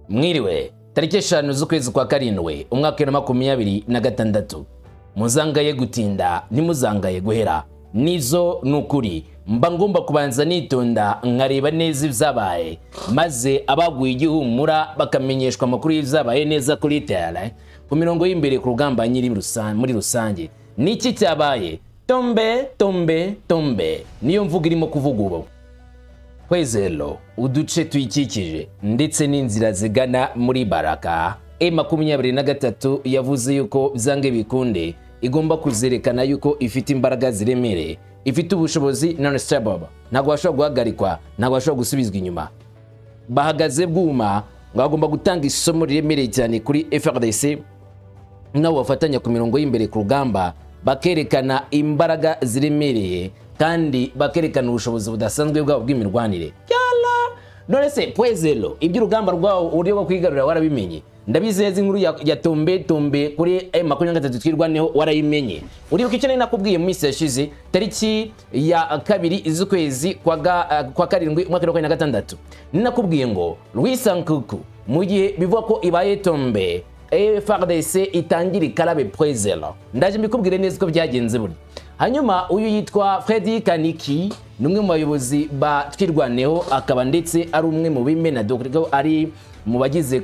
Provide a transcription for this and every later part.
Mwiriwe. Tariki 5 z'ukwezi kwa 7, umwaka wa 2026. Muzangaye gutinda, ntimuzangaye guhera. Nizo ni ukuri, mba ngomba kubanza nitonda nkareba neza ibyabaye, maze abaguye igihumura bakamenyeshwa amakuru y'ibyabaye neza kuri terrain, ku mirongo y'imbere ku rugamba nyiri muri rusange. Niki cyabaye? Tombe, tombe, tombe, niyo mvugo irimo kuvuga ubu. Kwezero, uduce tuyikikije ndetse n'inzira zigana muri Baraka, M23 yavuze yuko byange bikunde igomba kuzerekana yuko ifite imbaraga ziremereye, ifite ubushobozi non stable, ntabwo bashobora guhagarikwa, ntabwo bashobora gusubizwa inyuma. Bahagaze bwuma ngo bagomba gutanga isomo riremereye cyane kuri FARDC nabo bafatanya ku mirongo y'imbere ku rugamba, bakerekana imbaraga ziremereye kandi bakerekana ubushobozi budasanzwe bwabo bw'imirwanire. Yala! None se Pwezelo, iby'urugamba rwawo, uburyo bwo kwigarurira warabimenye? Ndabizi neza, inkuru ya tombe tombe kuri M23 Twirwaneho warayimenye. Uribuka icyo nari nakubwiye mu minsi yashize, tariki ya 2 z'ukwezi kwa 7, umwaka wa 2026? Nakubwiye ngo Rwisankuku, mu gihe bivuga ko ibaye tombe, FARDC itangira ikarabe Pwezelo. Ndaje mbikubwire neza uko byagenze buri. Hanyuma uyu yitwa Freddy Kaniki, ni umwe mu bayobozi ba Twirwaneho, akaba ndetse ari umwe mu bimena, dore ari mu bagize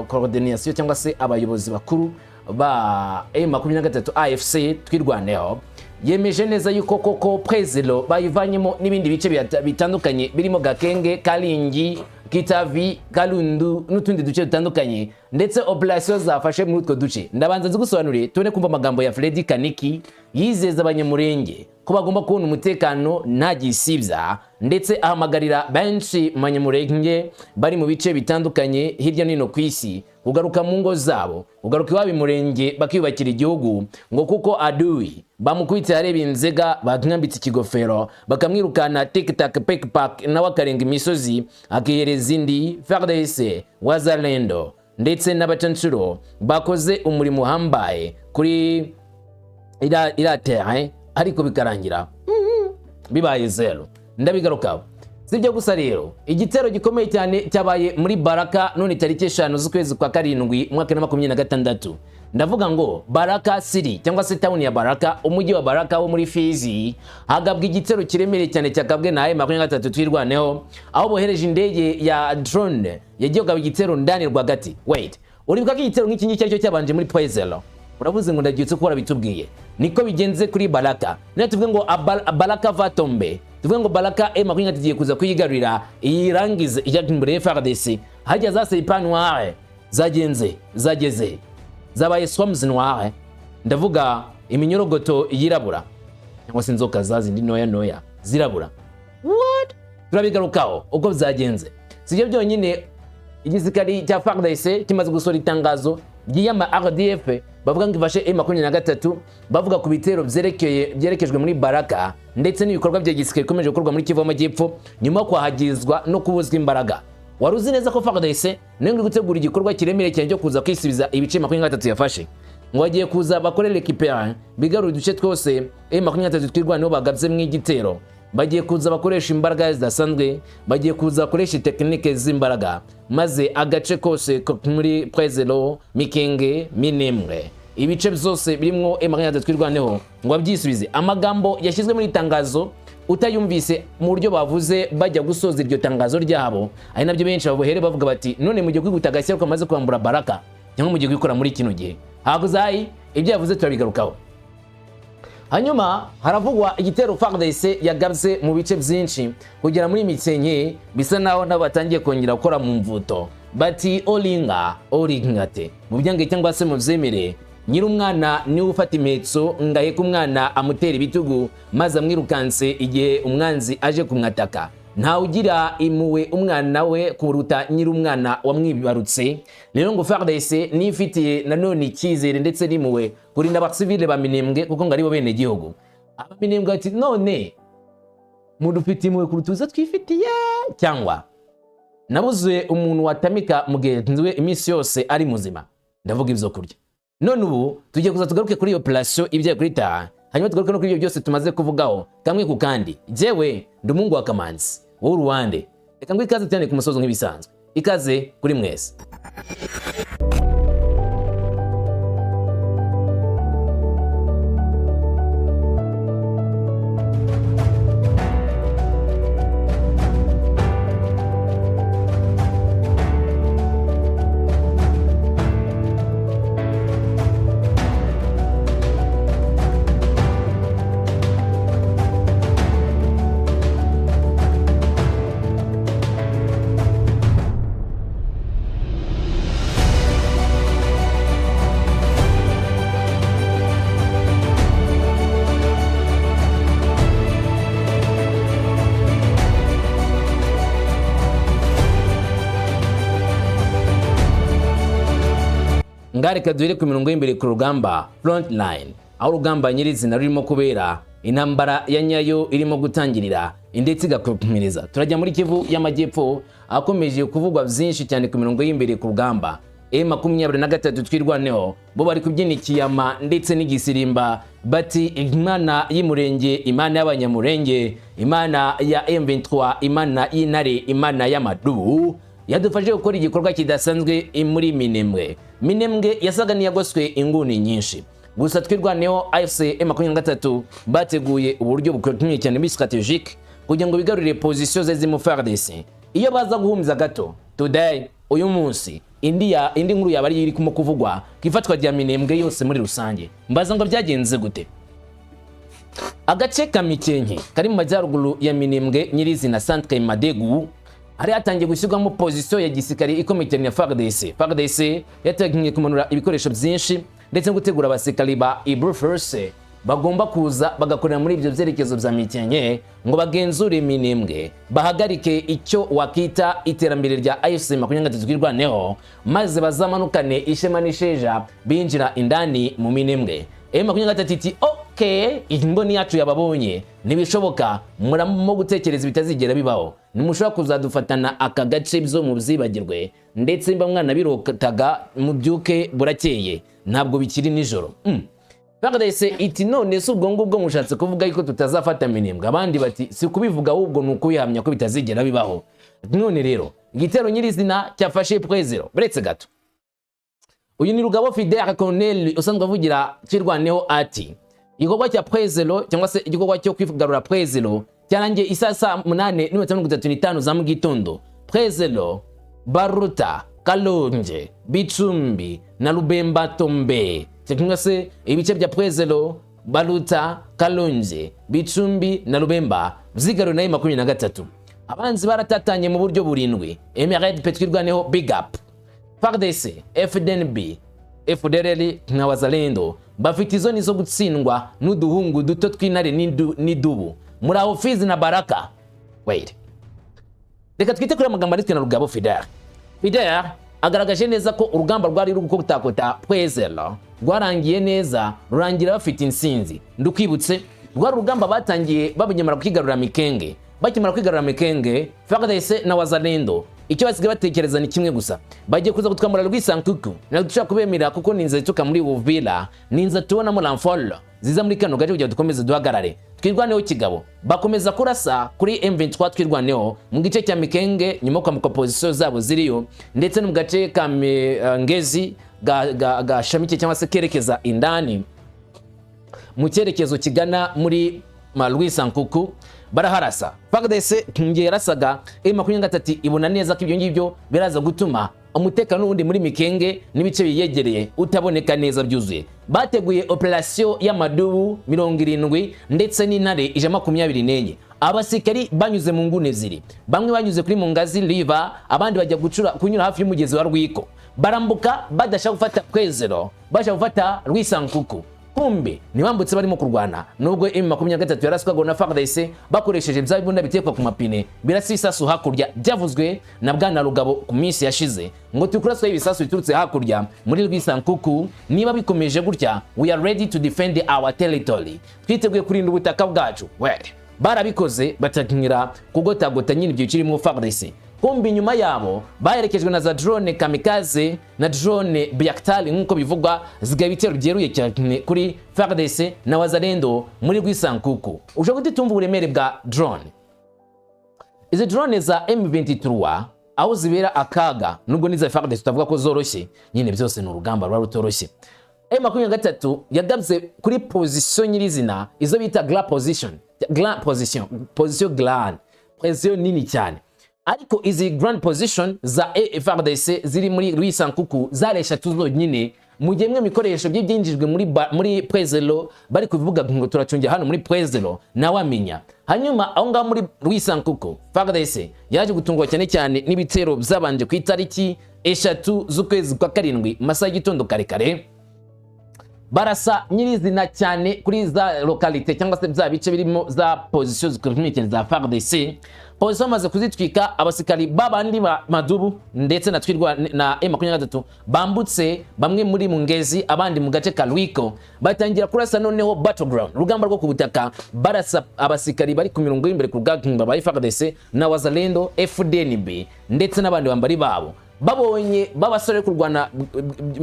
coordination cyangwa se abayobozi bakuru ba M23 AFC Twirwaneho. Yemeje neza yuko koko Prezelo bayivanyemo n'ibindi bice bitandukanye birimo Gakenge, Karingi, Kitavi, Kalundu n'utundi duce dutandukanye, ndetse operation zafashe muri utwo duce ndabanza nzigusobanuriye, tubone kumva amagambo ya Freddy Kaniki yizeza Abanyamurenge ko bagomba kubona umutekano nta gisibya, ndetse ahamagarira benshi mu Banyamurenge bari mu bice bitandukanye hirya no hino ku isi kugaruka mu ngo zabo, kugaruka iwabo imurenge, bakiyubakira igihugu, ngo kuko adui bamukubise areba inzega, bamwambitse ikigofero, bakamwirukana tik tak pek pak, nawe akarenga imisozi akihereza indi. FARDC, Wazalendo ndetse n'abacanshuro bakoze umurimo uhambaye kuri iriya terrain, ariko bikarangira bibaye zero. Ndabigarukaho. Si ibyo gusa rero, igitero gikomeye cyane cyabaye muri Baraka none tariki 5 z'ukwezi kwa 7, umwaka wa 26. Ndavuga ngo Baraka City cyangwa se town ya Baraka, umujyi wa Baraka wo muri Fizi, hagabwa igitero kiremereye cyane cyagabwe na M23 Twirwaneho, aho bohereje indege ya drone yagiye kugaba igitero ndani rwagati. Wait, uribuka ko igitero nk'iki ngiki aricyo cyabanje muri Pwezelo? Uravuze ngo ndabyutse ko warabitubwiye. Niko bigenze kuri Baraka. Niyo tuvuge ngo Baraka va tomber, tuvuge ngo Baraka M23 igiye kuza kuyigarurira, iyirangize, ijya imbere ya FARDC. Hajya za serpent noire zagenze, zageze, zabaye swarms noire, ndavuga iminyorogoto yirabura cyangwa se inzoka zazindi ntoya ntoya zirabura. What? Turabigarukaho uko byagenze. Si ibyo byonyine, igisirikari cya FARDC kimaze gusohora itangazo ryiyama RDF, bavuga ngo ifashe M23, bavuga ku bitero byerekeye byerekejwe muri Baraka ndetse n'ibikorwa bya gisirikare bikomeje gukorwa muri Kivu y'Amajyepfo nyuma yo kwahagizwa no kubuzwa imbaraga. Wari uzi neza ko FARDC nayo iri gutegura igikorwa kiremereye cyane cyo kuza kwisubiza ibice 23 yafashe, ngo bagiye kuza bakore récupérer, bigarura uduce twose M23 Twirwaneho bagabye mu igitero. Bagiye kuza bakoresha imbaraga zidasanzwe, bagiye kuza bakoresha tekinike z'imbaraga, maze agace kose ko muri Prezelo, Mikenge, Minembwe, ibice byose birimo M23 Twirwaneho ngo babyisubize. Amagambo yashyizwe muri itangazo, utayumvise mu buryo bavuze bajya gusoza iryo tangazo ryabo, ari nabyo benshi babuhere bavuga bati: "None mugiye kwiguta agashya ko bamaze kwambura Baraka, cyangwa mugiye kubikora muri kino gihe?" Hakuzayi ibyo yavuze turabigarukaho. Hanyuma haravugwa igitero FARDC yagabye mu bice byinshi kugera muri Mikenke, bisa naho nabo batangiye kongera gukora mu mvuto, bati oringa oringate mu byange cyangwa se mu byemere. Nyir'umwana niwe ufata impetso ngo aheke umwana, amutera ibitugu maze amwirukanse igihe umwanzi aje kumwataka. Ntawe ugira impuhwe umwana we kuruta nyir'umwana wamwibarutse. Rero ngo FARDC nifitiye nanone icyizere ndetse n'impuhwe kurinda abasivile ba Minembwe, kuko ngo aribo bene gihugu. Abaminembwe bati: "None mudufitiye impuhwe kuruta uzo twifitiye?" Cyangwa nabuze umuntu watamika mugenzi we iminsi yose ari muzima, ndavuga ibyo kurya. None ubu tugiye kuza tugaruke kuri iyo operation ibyaye kuri taha, hanyuma tugaruke no kuri ibyo byose tumaze kuvugaho kamwe ku kandi. Jewe ndi umuhungu wa Kamanzi, wowe uruwande. Reka ngo ikaze cyane ku musozo nk'ibisanzwe. Ikaze kuri mwese. Ngareka duhere ku mirongo y'imbere ku rugamba, front line, aho urugamba nyirizina rurimo kubera, intambara ya nyayo irimo gutangirira ndetse igakomereza. Turajya muri Kivu y'Amajyepfo, akomeje kuvugwa byinshi cyane ku mirongo y'imbere ku rugamba. M23 Twirwaneho bo bari kubyina ikiyama ndetse n'igisirimba, bati Imana y'Imurenge, Imana y'Abanyamurenge, Imana ya M23, Imana y'Intare, Imana y'Amadubu yadufashije gukora igikorwa kidasanzwe muri Minembwe. Minembwe yasaga n'iyagoswe inguni nyinshi, gusa Twirwaneho, AFC M23 bateguye uburyo bukomeye cyane muri stratégique kugira ngo bigarurire position ze zirimo FARDC. Iyo baza guhumza gato today, uyu munsi, indi nkuru yaba ari iri kuma kuvugwa ku ifatwa rya Minembwe yose muri rusange. Mbaza ngo byagenze gute? Agace ka Mikenke kari mu majyaruguru ya Minembwe nyirizina, centre Madegu, hari hatangiye gushyirwamo position ya gisirikare ikomeye cyane ya FARDC. FARDC yatangiye kumanura ibikoresho byinshi ndetse no gutegura abasirikari ba Ibrufers bagomba kuza bagakorera muri ibyo byerekezo bya Mikenke ngo bagenzure Minembwe, bahagarike icyo wakita iterambere rya AFC 23 Twirwaneho, maze bazamanukane ishema n'isheja binjira indani mu Minembwe. M23 iti okay, imboni yacu yababonye, ntibishoboka, muramo gutekereza bitazigera bibaho, ntimushobora kuzadufatana aka gace, byo mubyibagirwe, ndetse mba mwana birotaga mubyuke burakeye, ntabwo bikiri nijoro. FARDC iti none se ubwo ngubwo mushatse kuvuga yuko tutazafata Minembwe? Abandi bati si kubivuga, ahubwo ni ukubihamya ko bitazigera bibaho. None rero igitero nyirizina cyafashe Prezero. Buretse gato, uyu ni Rugabo Fidel Colonel usanzwe avugira Twirwaneho, ati igikorwa cya Prezero cyangwa se igikorwa cyo kwigarura Prezero cyarangiye isaa 8:35 za mu gitondo. Prezero, Baruta, Kalonge, Bicumbi na Lubemba Tombe, cyangwa se ibice bya Prezero, Baruta, Kalonge, Bicumbi na Lubemba vyigaruwe na 23. Abanzi baratatanye mu buryo burindwi. MRDP Twirwaneho big up. FARDC, FDNB, FDLR na Wazalendo bafite izoni zo gutsindwa n'uduhungu duto tw'intare n'idubu. Muri aho Fizi na Baraka. Wait, reka twite kuri amagambo yanditswe na Rugabo Fidel. Fidel agaragaje neza ko urugamba rwari ruri gukotakota Pwezelo rwarangiye neza, rurangira bafite insinzi. Ndukwibutse, rwari urugamba batangiye babinyamara kwigarurira Mikenge. Bakimara kwigarurira Mikenge, FARDC na Wazalendo icyo basigaye batekereza ni kimwe gusa: bagiye kuza gutwamura Rwisankuku. Ntabwo dushobora kubemera kuko ni inzira ituruka muri Uvira, ni inzira tubonamo renfort ziza muri kano gace kugira ngo dukomeze duhagarare. Twirwaneho kigabo, bakomeza kurasa kuri M23 Twirwaneho mu gice cya Mikenge nyuma yo kwambuka position zabo ziriyo, ndetse no mu gace ka Ngezi ga Shamike cyangwa se kerekeza indani mu cyerekezo kigana muri Rwisankuku, baraharasa. FARDC ngiye yarasaga, M23 ibona neza ko ibyo ngibyo biraza gutuma umutekano n'ubundi muri Mikenge n'ibice biyegereye utaboneka neza byuzuye. Bateguye operation y'amadubu 70 ndetse n'intare 124. Abasirikari banyuze mu nguni ebyiri, bamwe banyuze kuri Mungazi River, abandi bajya gucura kunyura hafi y'umugezi wa Rwiko, barambuka badashaka gufata Kwezero, bashaka gufata Rwisankuku. Kumbe ntibambutse barimo kurwana, nubwo M23 yaraswaga na FARDC bakoresheje bya bibunda bitekwa ku mapine birasa ibisasu hakurya. Byavuzwe na bwana Rugabo ku minsi yashize ngo turi kuraswaho ibisasu biturutse hakurya muri Rwisankuku. Niba bikomeje gutya, we are ready to defend our territory, twiteguye kurinda ubutaka bwacu. Well, barabikoze, batangira kugotagota nyine ibyo kirimo FARDC. Kumbe inyuma yabo baherekejwe na za drone kamikaze na drone Bayraktar, nk'uko bivugwa, zigaba ibitero byeruye cyane kuri FARDC na Wazalendo muri Rwisankuku. Ushobora guhita utumva uburemere bwa drone, izi drone za M23. Aho zibera akaga, nubwo n'iza FARDC tutavuga ko zoroshye nyine, byose ni urugamba ruba rutoroshye. M23 yagabye kuri position nyirizina, izo bita grand position, grand position, position grand, position nini cyane. Ariko izi grand position za FARDC ziri muri Rwisankuku zari eshatu zonyine, mu gihe mwe ibikoresho bye byinjijwe muri Prezelo bari kuvuga ngo turacungira hano muri Prezelo, nawamenya. Hanyuma aho ngaho muri Rwisankuku, FARDC yaje gutungwa cyane cyane n'ibitero byabanje ku itariki 3 z'ukwezi kwa karindwi, mu masaha y'igitondo kare kare, barasa nyirizina cyane kuri za localité cyangwa se bya bice birimo za position zikomeye cyane za FARDC. Position bamaze kuzitwika, abasikari babandi ba Madubu ndetse na Twirwa na M23 bambutse, bamwe muri Mungezi, abandi mu gace ka Lwiko, batangira kurasa noneho battleground, urugamba rwo ku butaka. Barasa abasikari bari ku mirongo y'imbere ku rugamba ba FARDC na Wazalendo, FDNB ndetse n'abandi bambari babo. Babonye b'abasore kurwana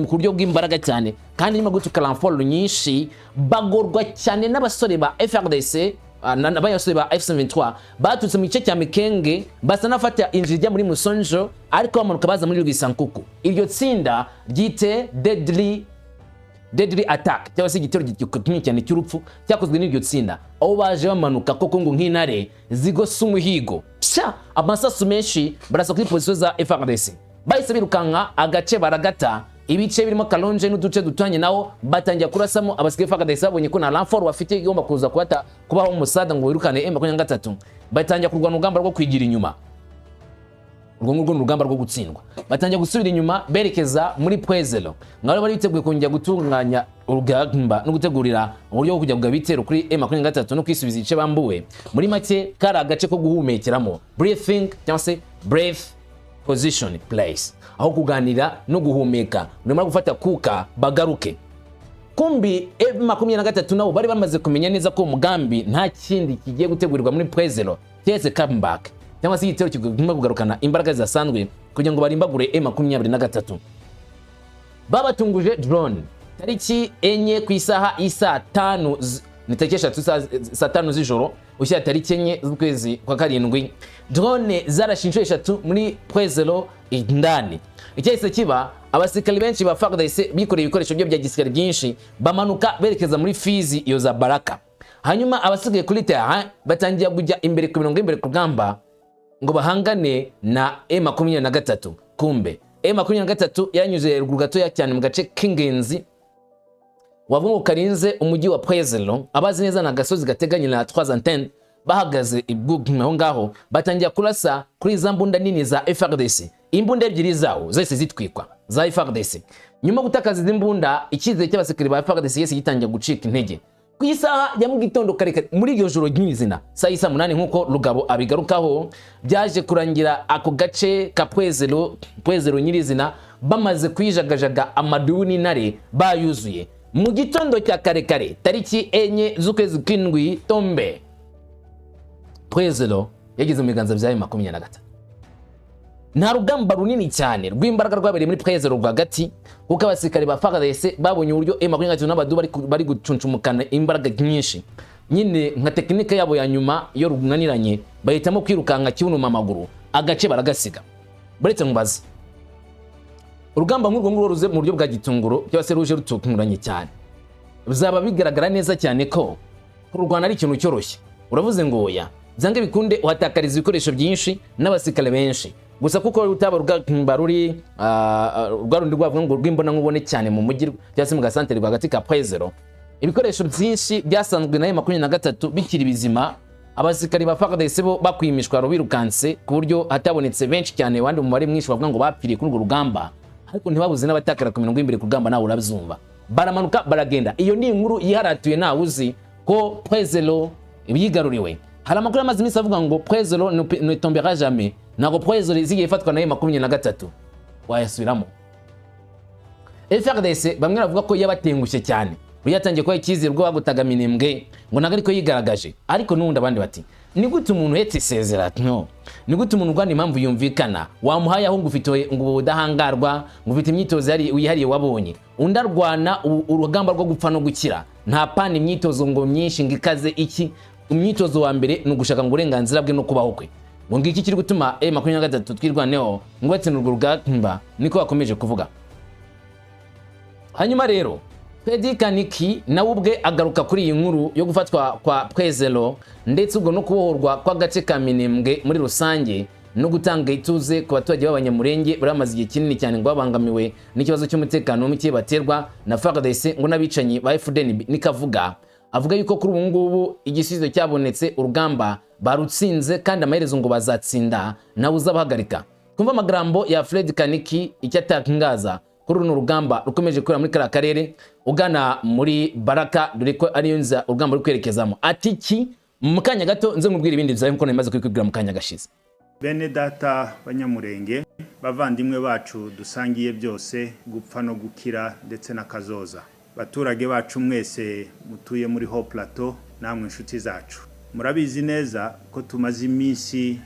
ku buryo bw'imbaraga cyane kandi nyuma gutuka renfort nyinshi, bagorwa cyane n'abasore ba FRDC n'abasore ba F23 baturutse mu gice cya Mikenge, basa n'abafata inzira ijya muri Musonjo, ariko bamanuka baza muri Rwisankuku. Iryo tsinda ryite deadly attack, cyangwa se igitero gikomeye cyane cy'urupfu cyakozwe n'iryo tsinda, aho baje bamanuka koko ngo nk'intare zigose umuhigo. Psha, amasasu menshi barasa kuri position za FRDC, bahise birukanka agace baragata. Ibice birimo Kalonje n'uduce duturanye nawo batangira kurasamo. Abasirikare FARDC babonye ko nta renfort bafite igomba kuza kubata kubaho umusada ngo wirukane M23, batangira kurwana urugamba rwo kwigira inyuma. Urwo ngurwo ni urugamba rwo gutsindwa. Batangira gusubira inyuma berekeza muri Pwezelo, ngaho bari biteguye kongera gutunganya urugamba no gutegurira uburyo bwo kujya kugaba ibitero kuri M23 no kwisubiza ibice bambuwe. Muri make, kari agace ko guhumekeramo, breathing cyangwa se breath position place, aho kuganira no guhumeka, nyuma gufata kuka bagaruke. Kumbi M23 nabo bari bamaze kumenya neza ko umugambi nta kindi kigiye gutegurirwa muri Pwezelo keretse comeback, cyangwa se igitero kigomba kugarukana imbaraga zidasanzwe kugira ngo barimbagure M23. Babatunguje drone tariki 4 ku isaha y'isaa 5, ni tariki 3 saa 5 z'ijoro ushyira tariki 4 z'ukwezi kwa karindwi. Drone zarashe inshuro eshatu muri Pwezelo indani. Icyahise kiba, abasirikari benshi ba FARDC bikoreye ibikoresho byo bya gisirikare byinshi, bamanuka berekeza muri Fizi, iyo za Baraka. Hanyuma abasigaye kuri terrain batangira kujya imbere ku mirongo y'imbere ku rugamba ngo bahangane na M23. Kumbe M23 yanyuze ruguru gatoya cyane mu gace k'ingenzi wavuga ngo karinze umujyi wa Pwezelo. Abazi neza, ni agasozi gateganye na Trois Antennes. Bahagaze aho ngaho, batangira kurasa kuri za mbunda nini za FARDC. Imbunda ebyiri zawo zahise zitwikwa za FARDC. Nyuma yo gutakaza izi mbunda, icyizere cy'abasirikare ba FARDC yese gitangira gucika intege. Ku isaha ya mu gitondo kare kare muri iryo joro nyirizina, saa y'i saa 8, nk'uko Rugabo abigarukaho, byaje kurangira ako gace ka Pwezero, Pwezero nyirizina, bamaze kuyijagajaga, amadubu n'intare bayuzuye. Mu gitondo cya kare kare tariki 4 z'ukwezi kw'indwi, tombe Pwezero yageze mu biganza bya 23. Nta rugamba runini cyane rw'imbaraga rwabereye muri Pwezero rwagati, kuko abasirikare ba FARDC babonye uburyo M23 n'abadu bari gucuncumukana imbaraga nyinshi nyine, nka tekinike yabo ya nyuma iyo runaniranye bahitamo kwirukanka kibunuma amaguru, agace baragasiga. Buretse mubaze, urugamba nk'urwo ngurwo ruze mu buryo bwa gitunguro cyangwa se ruje rutunguranye cyane, bizaba bigaragara neza cyane ko kururwana ari ikintu cyoroshye? Uravuze ngo oya. Byange bikunde uhatakariza ibikoresho byinshi n'abasirikare benshi gusa, kuko rutaba rugamba ruri rwa rundi rwavuga ngo rw'imbona nkubone cyane mu mujyi cyangwa se mu gasantere rwagati ka Pwezero. Ibikoresho byinshi byasanzwe na 23 bikiri bizima. Abasirikari ba FARDC bo bakwiye imishwaro, birukanse ku buryo hatabonetse benshi cyane wandi umubare mwinshi bavuga ngo bapfiriye kuri urwo rugamba, ariko ntibabuze n'abatakara ku mirongo y'imbere ku rugamba. Nawe urabyumva, baramanuka baragenda. Iyo ni inkuru yiharatuye, ntawe uzi ko Pwezero yigaruriwe. Hari amakuru amaze iminsi avuga ngo Pwezero ne tombera jamais, ntabwo Pwezero izigiye ifatwa na 23. Wayasubiramo. FARDC bamwe bavuga ko yabatengushye cyane, buri yatangiye kuba icyizere ubwo bagutaga Minembwe, ngo ntabwo ariko yigaragaje. Ariko n'ubundi abandi bati: "Ni gute umuntu uhetse isezerano, ni gute umuntu urwana impamvu yumvikana wamuhaye, aho ngo ufite ngo ubudahangarwa, ngo ufite imyitozo wihariye wabonye, undi arwana urugamba rwo gupfa no gukira, nta pana imyitozo ngo myinshi ngo ikaze iki? Umwitozo wa mbere ni ugushaka ngo uburenganzira bwe no kubaho kwe." Ngo ngiki kiri gutuma M23 Twirwaneho ngo batsinda urwo rugamba, niko bakomeje kuvuga. Hanyuma rero Freddy Kaniki nawe ubwe agaruka kuri iyi nkuru yo gufatwa kwa Prezelo, ndetse ubwo no kubohorwa kw'agace ka Minembwe muri rusange, no gutanga ituze ku baturage b'Abanyamurenge bari bamaze igihe kinini cyane ngo babangamiwe n'ikibazo cy'umutekano muke baterwa na FARDC ngo n'abicanyi ba FDNB. Nikavuga avuga yuko kuri ubu ngubu igisubizo cyabonetse, urugamba barutsinze, kandi amaherezo ngo bazatsinda, nawe uzabahagarika. Twumva amagambo ya Fred Kaniki, icyo atangaza kuri runo rugamba rukomeje kubera muri kariya karere ugana muri Baraka, dore ko ariyo nzira urugamba ruri kwerekezamo. Ati iki mu kanya gato nze nkubwire ibindi byawe nkuko namaze kubikubwira mu kanya gashize. Bene data Banyamurenge, bavandimwe bacu dusangiye byose, gupfa no gukira ndetse n'akazoza, baturage bacu mwese mutuye muri Haut Plateau, namwe inshuti zacu, murabizi neza ko tumaze iminsi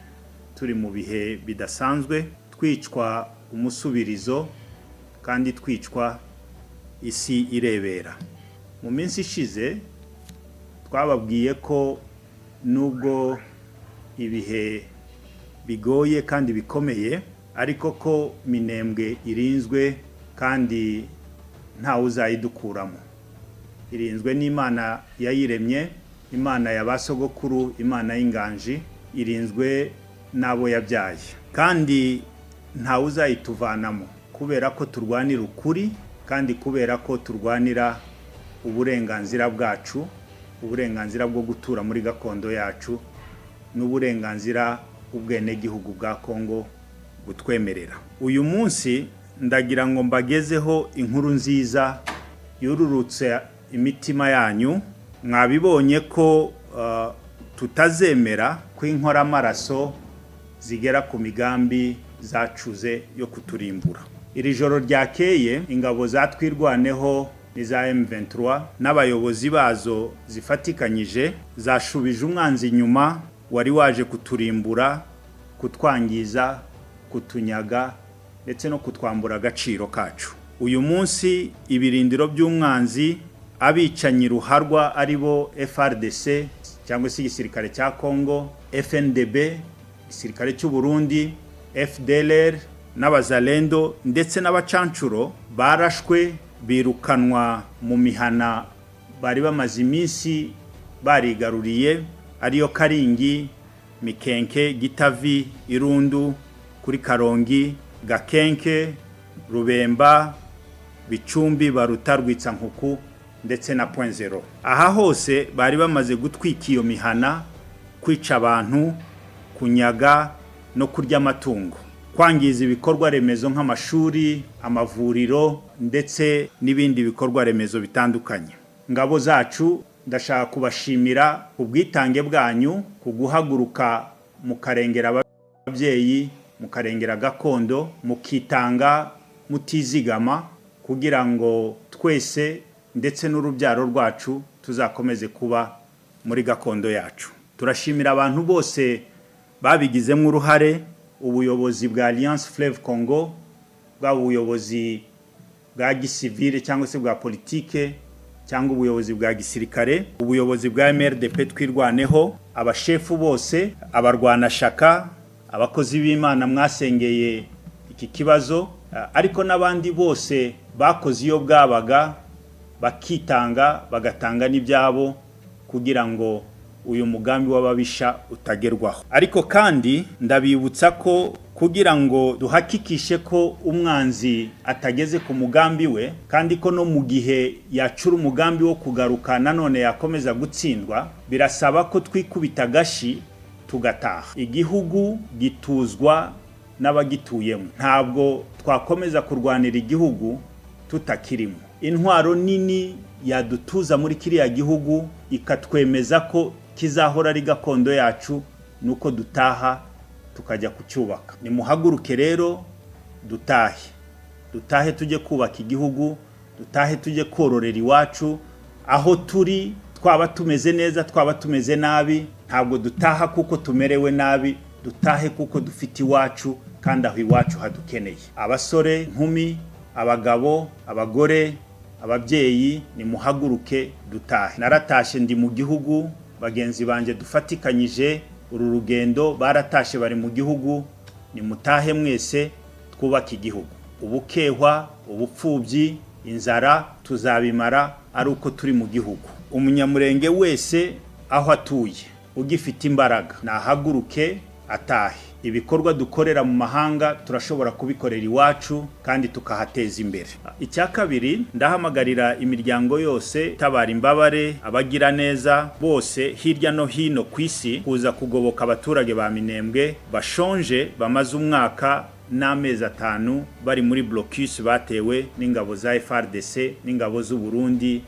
turi mu bihe bidasanzwe, twicwa umusubirizo kandi twicwa isi irebera. Mu minsi ishize twababwiye ko nubwo ibihe bigoye kandi bikomeye, ariko ko Minembwe irinzwe kandi ntawe uzayidukuramo. Irinzwe n'Imana yayiremye, Imana ya ba sogokuru, Imana y'inganji, irinzwe n'abo yabyaye, kandi ntawe uzayituvanamo kubera ko turwanira ukuri, kandi kubera ko turwanira uburenganzira bwacu, uburenganzira bwo gutura muri gakondo yacu n'uburenganzira ubwenegihugu bwa Kongo butwemerera. Uyu munsi ndagira ngo mbagezeho inkuru nziza yururutse imitima yanyu. Mwabibonye ko tutazemera ko inkoramaraso zigera ku migambi zacuze yo kuturimbura. Iri joro ryakeye ingabo za Twirwaneho n'iza M23 n'abayobozi bazo zifatikanyije zashubije umwanzi inyuma wari waje kuturimbura, kutwangiza, kutunyaga ndetse no kutwambura agaciro kacu. Uyu munsi ibirindiro by'umwanzi, abicanyi ruharwa, ari bo FARDC cyangwa se igisirikare cya Congo, FNDB, igisirikare cy'u Burundi, FDLR n'Abazalendo ndetse n'abacancuro, barashwe birukanwa mu mihana bari bamaze iminsi barigaruriye, ariyo Karingi, Mikenke, Gitavi, Irundu, kuri Karongi, Gakenke, Rubemba, Bicumbi, Baruta, Rwitsankuku ndetse na Point Zero. Aha hose bari bamaze gutwika iyo mihana, kwica abantu, kunyaga no kurya amatungo, kwangiza ibikorwa remezo nk'amashuri, amavuriro ndetse n'ibindi bikorwa remezo bitandukanye. Ngabo zacu, ndashaka kubashimira ubwitange bwanyu ku guhaguruka mukarengera ababyeyi, mukarengera gakondo, mukitanga mutizigama kugira ngo twese ndetse n'urubyaro rwacu tuzakomeze kuba muri gakondo yacu. Turashimira abantu bose babigizemo uruhare, ubuyobozi bwa Alliance Fleuve Congo, bwaba ubuyobozi bwa gisivile cyangwa se bwa politike cyangwa ubuyobozi bwa gisirikare, ubuyobozi bwa MRDP Twirwaneho, abashefu bose, abarwanashaka, abakozi b'Imana mwasengeye iki kibazo, ariko n'abandi bose bakoze iyo bwabaga, bakitanga, bagatanga n'ibyabo kugira ngo uyu mugambi w'ababisha utagerwaho. Ariko kandi ndabibutsa ko kugira ngo duhakikishe ko umwanzi atageze ku mugambi we, kandi ko no mu gihe yacura umugambi wo kugaruka nanone yakomeza gutsindwa, birasaba ko twikubita agashi tugataha. Igihugu gituzwa n'abagituyemo. Ntabwo twakomeza kurwanira igihugu tutakirimo. Intwaro nini yadutuza muri kiriya gihugu, ikatwemeza ko kizahora ari gakondo yacu, nuko dutaha tukajya kucyubaka. Nimuhaguruke rero dutahe, dutahe tujye kubaka igihugu, dutahe tujye kororera iwacu. Aho turi, twaba tumeze neza, twaba tumeze nabi, ntabwo dutaha kuko tumerewe nabi, dutahe kuko dufite iwacu kandi aho iwacu hadukeneye. Abasore, inkumi, abagabo, abagore, ababyeyi, nimuhaguruke dutahe. Naratashye, ndi mu gihugu, bagenzi banjye dufatikanyije. Uru rugendo baratashe, bari mu gihugu. Nimutahe mwese twubake igihugu. Ubukehwa, ubupfubyi, inzara tuzabimara ari uko turi mu gihugu. Umunyamurenge wese aho atuye ugifite imbaraga nahaguruke atahe. Ibikorwa dukorera mu mahanga turashobora kubikorera iwacu kandi tukahateza imbere. Icya kabiri, ndahamagarira imiryango yose itabara imbabare, abagira neza bose hirya no hino ku isi, kuza kugoboka abaturage ba Minembwe bashonje, bamaze umwaka n'amezi 5 bari muri blocus, batewe n'ingabo za FARDC n'ingabo z'u Burundi,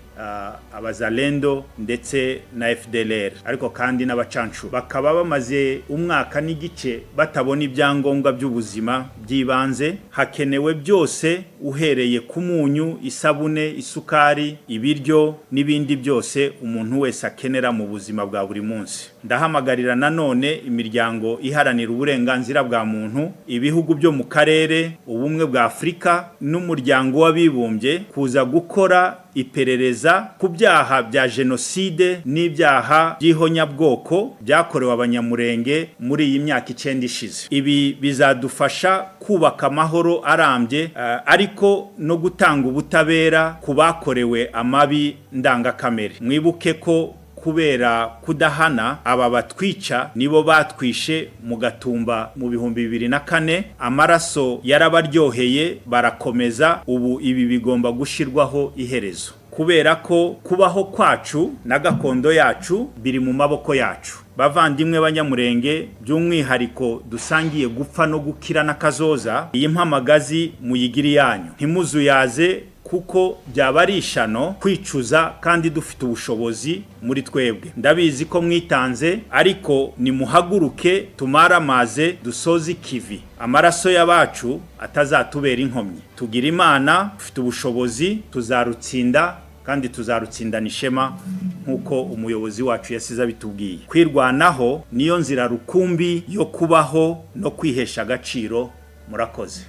abazalendo ndetse na FDLR, ariko kandi n'abacancu, bakaba bamaze umwaka n'igice batabona ibyangombwa by'ubuzima by'ibanze. Hakenewe byose, uhereye ku munyu, isabune, isukari, ibiryo n'ibindi byose umuntu wese akenera mu buzima bwa buri munsi. Ndahamagarira nanone imiryango iharanira uburenganzira bwa muntu, ibihugu byo mu karere, Ubumwe bwa Afurika n'Umuryango w'Abibumbye kuza gukora iperereza ku byaha bya jenoside n'ibyaha by'ihonyabwoko byakorewe Abanyamurenge muri iyi myaka 9 ishize. Ibi bizadufasha kubaka amahoro arambye, ariko no gutanga ubutabera ku bakorewe amabi ndangakamere. Mwibuke ko kubera kudahana aba batwica, nibo batwishe mu Gatumba mu 2004. Amaraso yarabaryoheye barakomeza. Ubu ibi bigomba gushyirwaho iherezo, kubera ko kubaho kwacu na gakondo yacu biri mu maboko yacu. Bavandimwe Banyamurenge, by'umwihariko dusangiye gupfa no gukira n'akazoza, iyi mpamagazi muyigiri yanyu, ntimuzuyaze, kuko byaba ari ishano kwicuza kandi dufite ubushobozi muri twebwe. Ndabizi ko mwitanze, ariko nimuhaguruke tumaramaze, dusoze ikivi, amaraso y'abacu atazatubera inkomyi. Tugira Imana, dufite ubushobozi, tuzarutsinda kandi tuzarutsindana ishema nk'uko umuyobozi wacu yasize abitubwiye. Kwirwanaho niyo nzira rukumbi yo kubaho no kwihesha agaciro. Murakoze.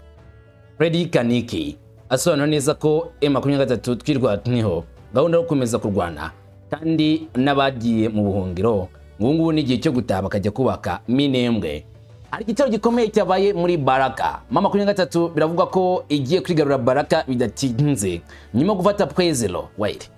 Freddy Kaniki asobanura neza ko M23 Twirwaneho gahunda yo gukomeza kurwana, kandi n'abagiye mu buhungiro ngubu ngubu n'igihe cyo gutaha bakajya kubaka Minembwe. Hari igitero gikomeye cyabaye muri Baraka. M23 biravugwa ko igiye kwigarura Baraka bidatinze nyuma yo gufata Pwezelo. Wait,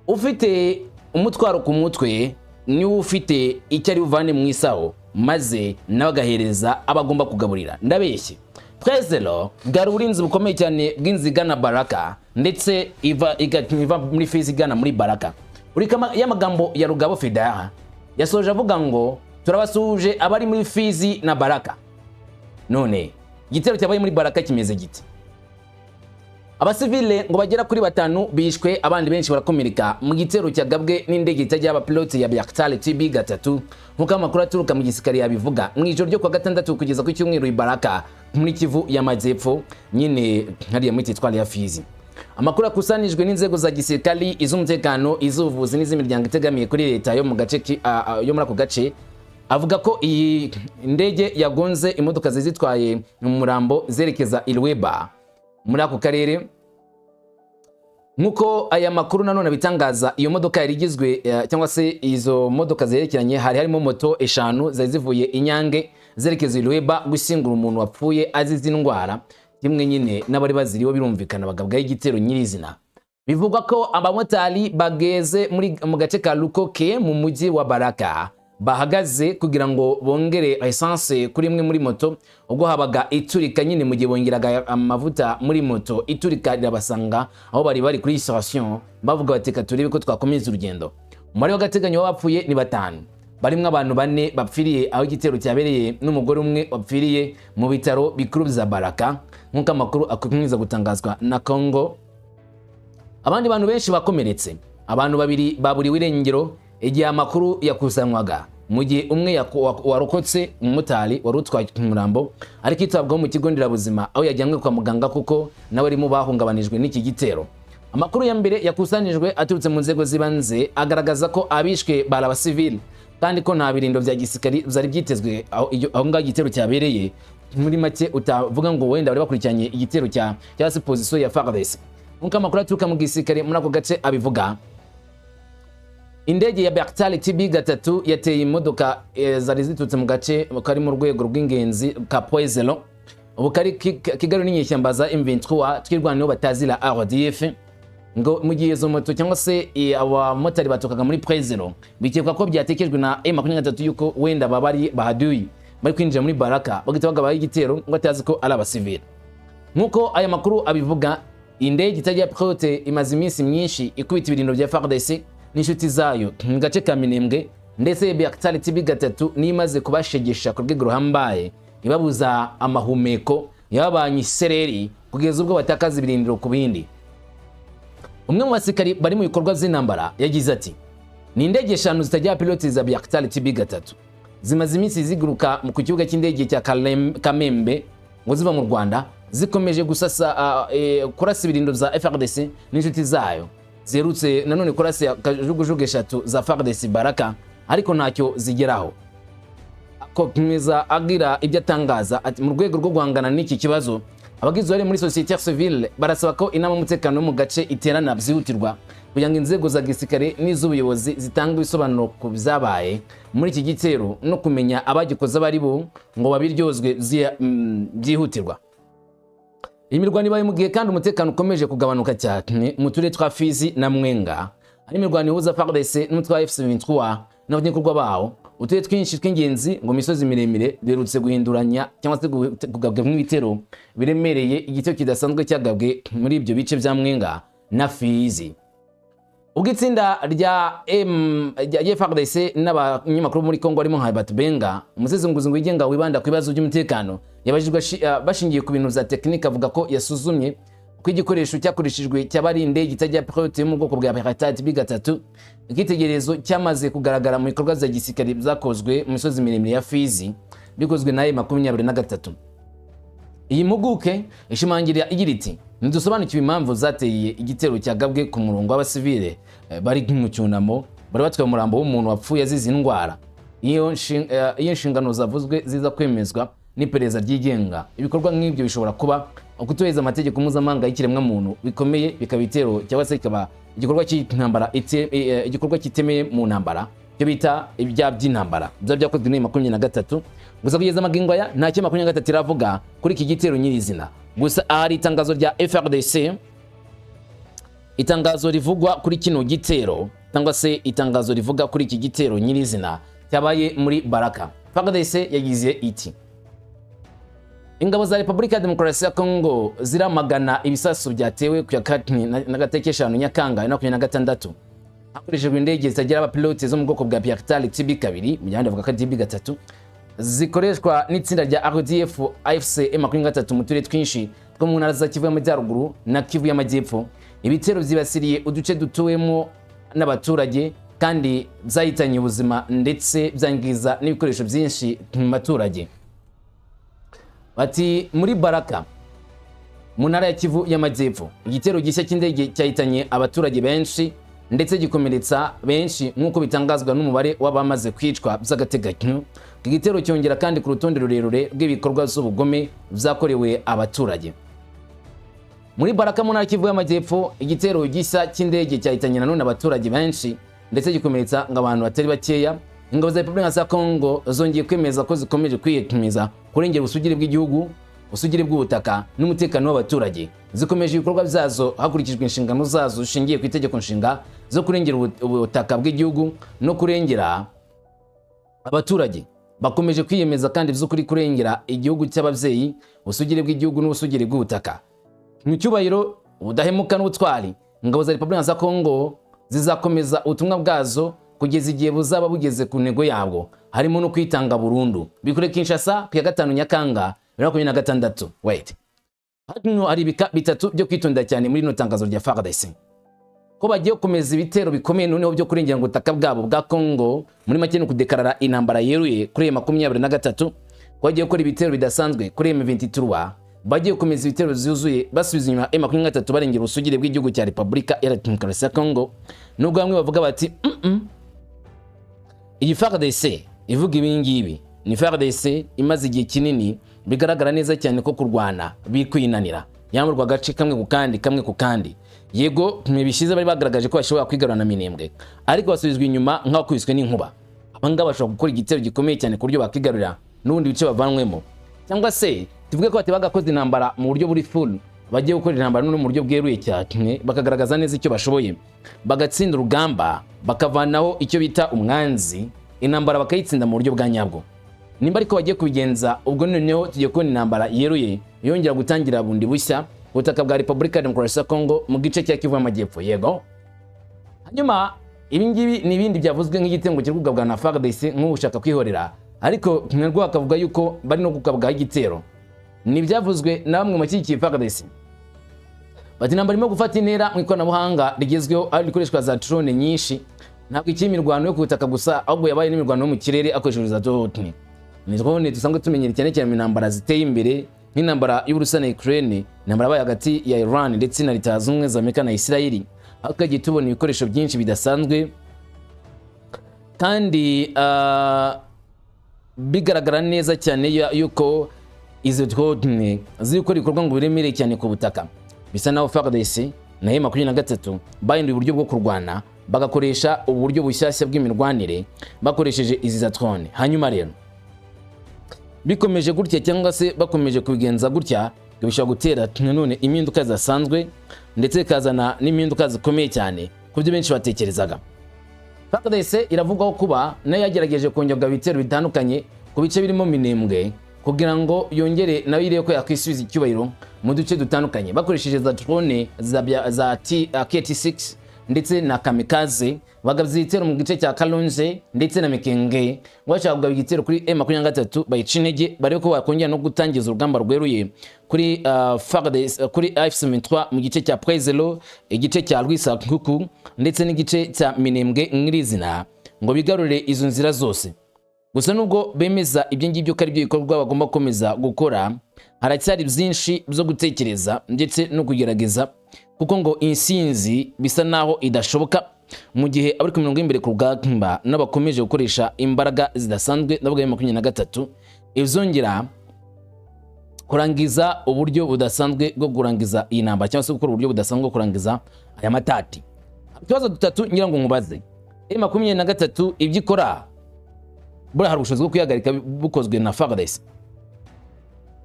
ufite umutwaro ku mutwe niwe ufite icyo ari buvane mu isaho, maze nawe agahereza abo agomba kugaburira. Ndabeshye? Pwezelo bwari uburinzi bukomeye cyane bw'inzira igana Baraka, ndetse iva muri Fizi igana muri Baraka. Urika y'amagambo ya Rugabo Fedara yasoje avuga ngo turabasuhuje abari muri Fizi na Baraka. None igitero cyabaye muri Baraka kimeze gite? Abasivile ngo bagera kuri batanu bishwe, abandi benshi barakomereka mu gitero cyagabwe n'indege itajya abapilote ya Bayraktar TB3, nk'uko amakuru aturuka mu gisirikare yabivuga, mu ijoro ryo kuwa gatandatu kugeza ku cyumweru i Baraka muri Kivu y'Amajyepfo, nyine hariya muri teritwari ya Fizi. Amakuru akusanijwe n'inzego za gisirikari, iz'umutekano, iz'ubuvuzi n'iz'imiryango itegamiye kuri leta yo mu gace yo muri ako gace avuga ko iyi ndege yagonze imodoka zari zitwaye umurambo zerekeza i Lweba muri ako karere. Nk'uko aya makuru nanone abitangaza, iyo modoka yari igizwe cyangwa se izo modoka zerekeranye, hari harimo moto eshanu zari zivuye Inyange zerekeza i Lweba gushyingura umuntu wapfuye azize indwara, kimwe nyine n'abari baziriho birumvikana bagabwaho igitero nyirizina. Bivugwa ko abamotari bageze muri mu gace ka Lukoke mu mujyi wa Baraka bahagaze kugira ngo bongere essence kuri imwe muri moto ubwo habaga iturika nyine. Mu gihe bongeraga amavuta muri moto, iturika rirabasanga aho bari bari kuri station, bavuga bati: "Reka turebe ko twakomeza urugendo." Umubare w'agateganyo w'abapfuye ni batanu, barimo abantu bane bapfiriye aho igitero cyabereye n'umugore umwe wapfiriye mu bitaro bikuru bya Baraka, nk'uko amakuru akomeza gutangazwa na Congo. Abandi bantu benshi bakomeretse. Abantu babiri baburiwe irengero igihe amakuru yakusanywaga, mu gihe umwe warokotse, umumotari wari utwaye umurambo, ariko yitabwaho mu kigo nderabuzima aho yajyanwe kwa muganga, kuko nawe arimo bahungabanijwe n'iki gitero. Amakuru ya mbere yakusanijwe aturutse mu nzego z'ibanze agaragaza ko abishwe bari abasivili, kandi ko nta birindo bya gisirikari byari byitezwe aho ngaho igitero cyabereye. Muri make utavuga ngo wenda bari bakurikiranye igitero cya cyangwa se position ya FARDC, nk'uko amakuru aturuka mu gisirikare muri ako gace abivuga. Indege ya Bayraktar TB3 yateye imodoka zari ziturutse mu gace kari mu rwego rw'ingenzi ka Point Zero, ubu kari Kigali n'inyeshyamba za M23 Twirwaneho batazira RDF. Ngo mu gihe izo moto cyangwa se abamotari batukaga muri Point Zero, bikekwa ko byatekejwe na M23 yuko wenda baba ari bahaduyi bari kwinjira muri Baraka, bagahita bagabaho igitero ngo atazi ko ari abasivili. Nk'uko aya makuru abivuga, indege itagira pilote imaze iminsi myinshi ikubita ibirindiro bya FARDC n'inshuti zayo mu gace ka Minembwe, ndetse Bayraktar TB3 niyo imaze kubashegesha ku rwego ruhambaye, ibabuza amahumeko, yababanye isereri kugeza ubwo batakaza ibirindiro ku bindi. Umwe mu basirikari bari mu bikorwa by'intambara yagize ati: "Ni indege eshanu zitagira pilote za Bayraktar TB3 zimaze iminsi ziguruka ku kibuga cy'indege cya Kamembe ngo ziva mu Rwanda, zikomeje gusasa kurasa ibirindiro bya FARDC n'inshuti zayo. Ziherutse nanone kurasa kajugujugu eshatu za FARDC Baraka, ariko ntacyo zigeraho." Akomeza agira ibyo atangaza ati: "Mu rwego rwo guhangana n'iki kibazo, abagize uruhare muri société civile barasaba ko inama y'umutekano yo mu gace iterana byihutirwa kugira ngo inzego za gisirikare n'iz'ubuyobozi zitange ibisobanuro ku byabaye muri iki gitero no kumenya abagikoze abo ari bo ngo babiryozwe byihutirwa." Iyi mirwano ibaye mu gihe kandi umutekano ukomeje kugabanuka cyane mu turere twa Fizi na Mwenga, hari imirwano ihuza FARDC n'umutwe wa AFC/M23 n'abafatanyabikorwa bawo. Uturere twinshi tw'ingenzi ngo misozi miremire duherutse guhinduranya cyangwa se kugabwamo ibitero biremereye. Igitero kidasanzwe cyagabwe muri ibyo bice bya Mwenga na Fizi ubwo itsinda rya M rya FARDC n'abanyamakuru muri Kongo barimo nka Herbert Benga, umusesenguzi wigenga wibanda ku bibazo by'umutekano, yabajijwe bashingiye ku bintu bya tekinike, avuga ko yasuzumye ko igikoresho cyakoreshejwe cyaba ari indege itagira pilote yo mu bwoko bwa Bayraktar TB3, icyitegererezo cyamaze kugaragara mu bikorwa bya gisirikare byakozwe mu misozi miremire ya Fizi bikozwe na M23. Iyi mpuguke ishimangira igira iti: "Ntidusobanukiwe impamvu zateye igitero cyagabwe ku murongo w'abasivile bari mu cyunamo, bari batwaye umurambo w'umuntu wapfuye azize indwara. Iyo inshingano zavuzwe ziza kwemezwa n'iperereza ryigenga, ibikorwa nk'ibyo bishobora kuba ukutubahiriza amategeko mpuzamahanga y'ikiremwamuntu bikomeye, bikaba ibitero cyangwa se bikaba igikorwa cy'intambara, igikorwa kitemeye mu ntambara, icyo bita ibyaha by'intambara byaba byakozwe n'iyi 23." Gusa kugeza amagingo aya nta cyo 23 iravuga kuri iki gitero nyirizina. Gusa ahari itangazo rya FARDC, itangazo rivugwa kuri kino gitero cyangwa se itangazo rivuga kuri iki gitero nyirizina cyabaye muri Baraka. FARDC yagize iti: "Ingabo za Repubulika ya Demokarasi ya Kongo ziramagana ibisasu byatewe ku ya kane na gateke 5 Nyakanga 2026 hakoreshejwe indege zitagira abapilote zo mu bwoko bwa Bayraktar TB2, mu gihe bavuga ko ari TB3, zikoreshwa n'itsinda rya RDF AFC M23 mu turere twinshi two mu ntara za Kivu y'Amajyaruguru na Kivu y'Amajyepfo. Ibitero byibasiriye uduce dutuwemo n'abaturage kandi byahitanye ubuzima ndetse byangiza n'ibikoresho byinshi mu baturage." Bati: "Muri Baraka mu ntara ya Kivu y'Amajyepfo, igitero gishya cy'indege cyahitanye abaturage benshi ndetse gikomeretsa benshi nk'uko bitangazwa n'umubare w'abamaze kwicwa by'agateganyo. Iki gitero cyongera kandi ku rutonde rurerure rw'ibikorwa z'ubugome byakorewe abaturage muri Baraka mu ntara ya Kivu y'Amajyepfo. Igitero gishya cy'indege cyahitanye nanone abaturage benshi ndetse gikomeretsa ngo abantu batari bakeya. Ingabo za Repubulika ya Kongo zongeye kwemeza ko zikomeje kwiyemeza kurengera ubusugire bw'igihugu, ubusugire bw'ubutaka n'umutekano w'abaturage. Zikomeje ibikorwa byazo hakurikijwe inshingano zazo zishingiye ku itegeko nshinga zo kurengera ubutaka bw'igihugu no kurengera abaturage. Bakomeje kwiyemeza kandi by'ukuri kurengera igihugu cy'ababyeyi, ubusugire bw'igihugu n'ubusugire bw'ubutaka. Mu cyubahiro, ubudahemuka n'ubutwari, ingabo za Repubulika za Kongo zizakomeza ubutumwa bwazo kugeza igihe buzaba bugeze ku ntego yabwo, harimo no kwitanga burundu." Bikore Kinshasa ku ya 5 Nyakanga 2026. Wait, hano hari ibika bitatu byo kwitondera cyane muri rino tangazo rya FARDC, ko bagiye gukomeza ibitero bikomeye noneho byo kurengera ubutaka bwabo bwa Kongo. Muri make ni ukudekarara intambara yeruye kuri 23, ko bagiye gukora ibitero bidasanzwe kuri M23, bagiye gukomeza ibitero byuzuye basubiza inyuma M23, barengera ubusugire bw'igihugu cya Repubulika Iharanira Demokarasi ya Kongo. Nubwo bamwe bavuga bati: Iyi FARDC ivuga ibi ngibi ni FARDC imaze igihe kinini bigaragara neza cyane ko kurwana biri kwinanira." Yamburwa agace kamwe ku kandi, kamwe ku kandi. Yego, ntibishize bari bagaragaje ko bashobora kwigarura na Minembwe, ariko basubizwa inyuma nk'abakubiswe n'inkuba. Abangaba bashobora gukora igitero gikomeye cyane ku buryo bakigarurira n'ubundi bice bavanywemo, cyangwa se tuvuge ko bati bagakoze intambara mu buryo buri full, bagiye gukora intambara no mu buryo bweruye cyane, bakagaragaza neza icyo bashoboye, bagatsinda urugamba, bakavanaho icyo bita umwanzi, intambara bakayitsinda mu buryo bwa nyabwo. Nimba ariko bagiye kubigenza, ubwo noneho tugiye kubona intambara yeruye yongera gutangira bundi bushya ubutaka bwa Repubulika ya Demokarasi ya Kongo mu gice cya Kivu y'Amajyepfo. Yego, hanyuma ibi ngibi ni ibindi byavuzwe nk'igitego kiri kugabwa na FARDC nk'ushaka kwihorera, ariko narwo bakavuga yuko bari no kugabwaho igitero. Ni ibyavuzwe na bamwe mu bashyigikiye FARDC, bati intambara irimo gufata intera mu ikoranabuhanga rigezweho, aho rikoreshwa za drone nyinshi. Ntabwo ikiri imirwano yo ku butaka gusa, ahubwo yabaye n'imirwano yo mu kirere hakoreshejwe za drone. Ni drone dusanzwe tumenyera cyane cyane mu ntambara ziteye imbere, nk'intambara y'Uburusiya na Ukraine, intambara yabaye hagati ya Iran ndetse na Leta Zunze Ubumwe za Amerika na Israel, aho twagiye tubona ibikoresho byinshi bidasanzwe kandi bigaragara neza cyane yuko izo drone ziri gukora ibikorwa ngo biremereye cyane ku butaka. Bisa naho FARDC na M23 bahinduye uburyo bwo kurwana, bagakoresha uburyo bushyashya bw'imirwanire bakoresheje izi za drone. Hanyuma rero bikomeje gutya, cyangwa se bakomeje kubigenza gutya, ngo bishobora gutera nanone impinduka zidasanzwe, ndetse bikazana n'impinduka zikomeye cyane ku byo benshi batekerezaga. FARDC iravugwaho kuba nayo yagerageje kongera kugaba ibitero bitandukanye ku bice birimo Minembwe, kugira ngo yongere nayo irebe ko yakwisubiza icyubahiro mu duce dutandukanye, bakoresheje za drone za KT6 ndetse na kamikaze. Bagabye igitero mu gice cya Kalonze ndetse na Mikenge, bashaka kugaba igitero kuri M23 bayica intege, barebe ko bakongera no gutangiza urugamba rweruye kuri FARDC, kuri AFC/M23 mu gice cya Prezelo, igice cya Rwisankuku ndetse n'igice cya Minembwe nyirizina, ngo bigarurire izo nzira zose. Gusa nubwo bemeza ibyo ngibyo ko ari byo bikorwa bagomba gukomeza gukora, haracyari byinshi byo gutekereza ndetse no kugerageza, kuko ngo insinzi bisa naho idashoboka mu gihe abari ku mirongo y'imbere ku rugamba n'abakomeje gukoresha imbaraga zidasanzwe, ndavuga ya 23, izongera kurangiza uburyo budasanzwe bwo kurangiza iyi ntambara, cyangwa se gukora uburyo budasanzwe bwo kurangiza aya matati. Utubazo dutatu ngira ngo nkubaze: M23 ibyo ikora, buriya hari ubushobozi bwo kuyihagarika bukozwe na FARDC?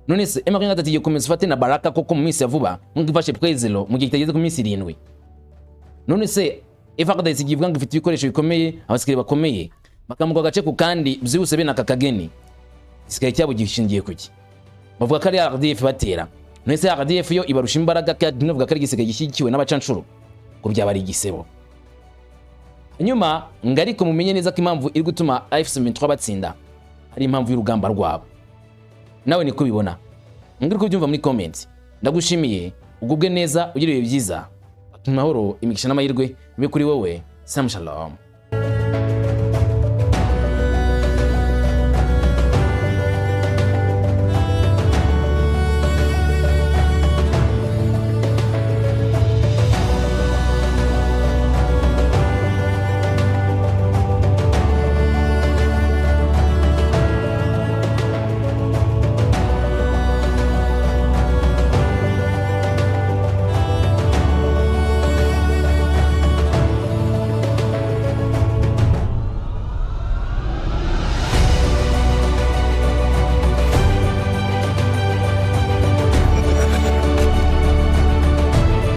None se M23 igiye gukomeza ifate na Baraka koko mu minsi ya vuba, nk'uko ifashe Prezelo mu gihe kitageze ku minsi 7? None se FARDC igiye ivuga ngo ifite ibikoresho bikomeye, abasirikare bakomeye, bakamuka agace ku kandi byihuse bene aka kageni, igisigaye cyabo gishingiye kuki? Bavuga ko ari RDF batera. None se RDF yo ibarusha imbaraga, kandi navuga ko ari igisigaye gishyigikiwe n'abacanshuro, ngo byaba ari igisebo? Hanyuma ngo ariko mumenye neza ko impamvu iri gutuma AFC M23 batsinda ari impamvu y'urugamba rwabo. Nawe niko ubibona? Mbwira uko ubyumva muri comment. Ndagushimiye, ugubwe neza, ugire ibihe byiza, amahoro, imigisha n'amahirwe bibe kuri wowe. Sam shalom.